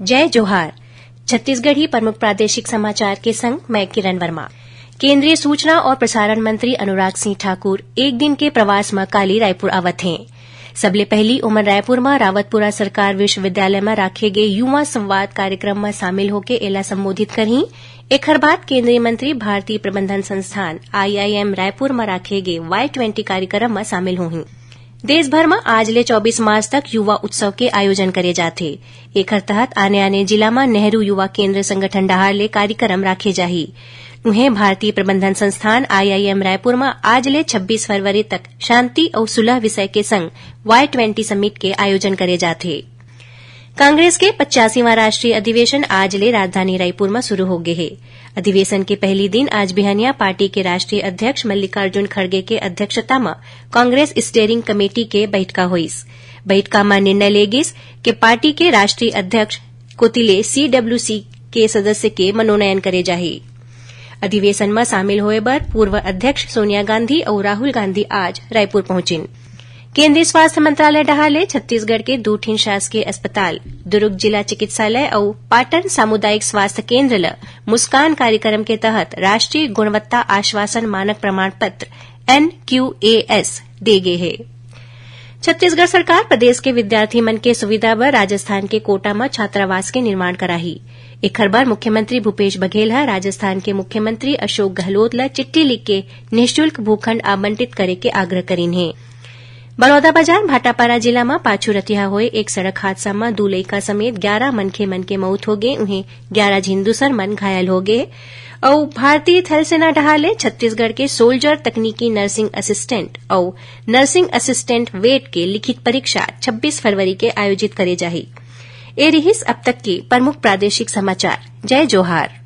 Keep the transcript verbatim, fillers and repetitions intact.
जय जोहार। छत्तीसगढ़ी प्रमुख प्रादेशिक समाचार के संग मैं किरण वर्मा। केंद्रीय सूचना और प्रसारण मंत्री अनुराग सिंह ठाकुर एक दिन के प्रवास म काली रायपुर आवत हें। सबले पहिली ओमन रायपुर म रावतपुरा सरकार विश्वविद्यालय म राखे गे युवा संवाद कार्यक्रम म शामिल होके एला संबोधित करहीं। एखर बाद केंद्रीय मंत्री भारतीय प्रबंधन संस्थान, आईआईएम, रायपुर म राखे गे वाई ट्वेंटी कार्यक्रम म शामिल होहीं। देश भर म आज ले चौबीस मार्च तक युवा उत्सव के आयोजन करे जाथे। एखर तहत आने-आने जिला म नेहरू युवा केंद्र संगठन डहार ले कार्यक्रम राखे जाही। उहें, भारतीय प्रबंधन संस्थान, आईआईएम, रायपुर म आज ले छब्बीस फरवरी तक शांति अउ सुलह विषय के संग वाई ट्वेंटी समिट के आयोजन करे जाथे। कांग्रेस के पचासीवां राष्ट्रीय अधिवेशन आज ले राजधानी रायपुर म शुरू हो गे हे। अधिवेशन के पहली दिन आज बिहनिया पार्टी के राष्ट्रीय अध्यक्ष मल्लिकार्जुन खड़गे के अध्यक्षता म कांग्रेस स्टीयरिंग कमेटी के बैठका होइस। बैठका म निर्णय ले गिस के पार्टी के राष्ट्रीय अध्यक्ष कोति ले सीडब्ल्यूसी के सदस्य के मनोनयन करे जाही। अधिवेशन म शामिल होए बर पूर्व अध्यक्ष सोनिया गांधी अउ राहुल गांधी आज रायपुर पहुंचिन। केंद्रीय स्वास्थ्य मंत्रालय डहार ले छत्तीसगढ़ के दू ठिन शासकीय अस्पताल, दुर्ग जिला चिकित्सालय अउ पाटन सामुदायिक स्वास्थ्य केंद्र ल मुस्कान कार्यक्रम के तहत राष्ट्रीय गुणवत्ता आश्वासन मानक प्रमाण पत्र, एनक्यूएएस, दे गे हे। छत्तीसगढ़ सरकार प्रदेश के विद्यार्थी मन के सुविधा बर राजस्थान के कोटा म छात्रावास के निर्माण कराही। एखर बर मुख्यमंत्री भूपेश बघेल ह राजस्थान के मुख्यमंत्री अशोक गहलोत ल चिट्ठी लिख के निःशुल्क भूखंड आवंटित करे के आग्रह करीन हे। बलौदाबाजार भाटापारा जिला म पाछू रतिहा होए एक सड़क हादसा म दू लइका समेत ग्यारा मनखे मन के मउत हो गे, उहें ग्यारा झिन दूसर मन घायल हो गे। अउ भारतीय थल सेना डहार ले छत्तीसगढ़ के सोल्जर तकनीकी नर्सिंग असिस्टेंट अउ नर्सिंग असिस्टेंट वेट के लिखित परीक्षा छब्बीस फरवरी के आयोजित करे जाही। ए रिहिस अब तक के प्रमुख प्रादेशिक समाचार। जय जोहार।